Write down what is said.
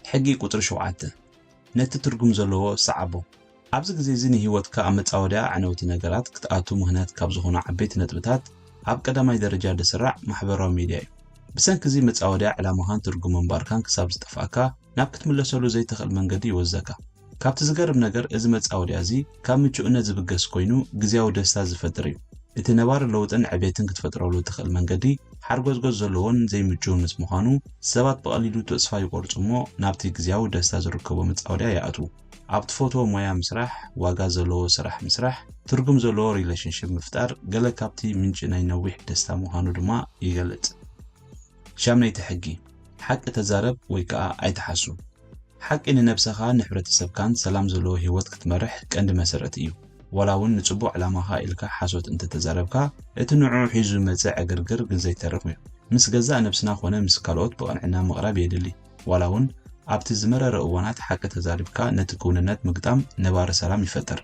ሕጊ ቁጽሪ ሸውዓተ፣ ነቲ ትርጉም ዘለዎ ሰዓቦ። ኣብዚ ግዜ እዚ ንህይወትካ ኣብ መጻወድያ ኣዕነውቲ ነገራት ክትኣቱ ምኽንያት ካብ ዝኾኑ ዓበይቲ ነጥብታት፣ ኣብ ቀዳማይ ደረጃ ድስራዕ ማሕበራዊ ሚድያ እዩ። ብሰንኪ እዚ መጻወድያ ዕላማኻን ትርጉም ምንባርካን ክሳብ ዝጠፍኣካ፣ ናብ ክትምለሰሉ ዘይትኽእል መንገዲ ይወስደካ። ካብቲ ዝገርም ነገር፣ እዚ መጻወድያ እዚ ካብ ምቹእነት ዝብገስ ኮይኑ፣ ግዝያዊ ደስታ ዝፈጥር እዩ። እቲ ነባሪ ለውጥን ዕቤትን ክትፈጥረሉ እትኽእል መንገዲ ሓርጎዝጎዝ ዘለዎን ዘይምቹውን ምስ ምዃኑ፣ ሰባት ብቐሊሉ ተስፋ ይቖርጹ እሞ ናብቲ ግዝያዊ ደስታ ዝርከቦ መጻወድያ ይኣትዉ። ኣብ ትፈትዎ ሞያ ምስራሕ፣ ዋጋ ዘለዎ ስራሕ ምስራሕ፣ ትርጉም ዘለዎ ሪሌሽንሺፕ ምፍጣር ገለ ካብቲ ምንጪ ናይ ነዊሕ ደስታ ምዃኑ ድማ ይገልጽ። ሻምነይቲ ሕጊ፣ ሓቂ ተዛረብ ወይ ከኣ ኣይትሓሱ። ሓቂ ንነብስኻ፣ ንሕብረተሰብካን ሰላም ዘለዎ ህይወት ክትመርሕ ቀንዲ መሰረት እዩ። ዋላ እውን ንጽቡቕ ዕላማኻ ኢልካ ሓሶት እንተተዛረብካ፣ እቲ ንዕኡ ሒዙ ዝመጽእ ዕግርግር ግን ዘይተርፍ እዩ። ምስ ገዛእ ነብስና ኮነ ምስ ካልኦት ብቕንዕና ምቕራብ የድሊ። ዋላ እውን ኣብቲ ዝመረረ እዋናት ሓቂ ተዛሪብካ ነቲ ክውንነት ምግጣም ነባሪ ሰላም ይፈጥር።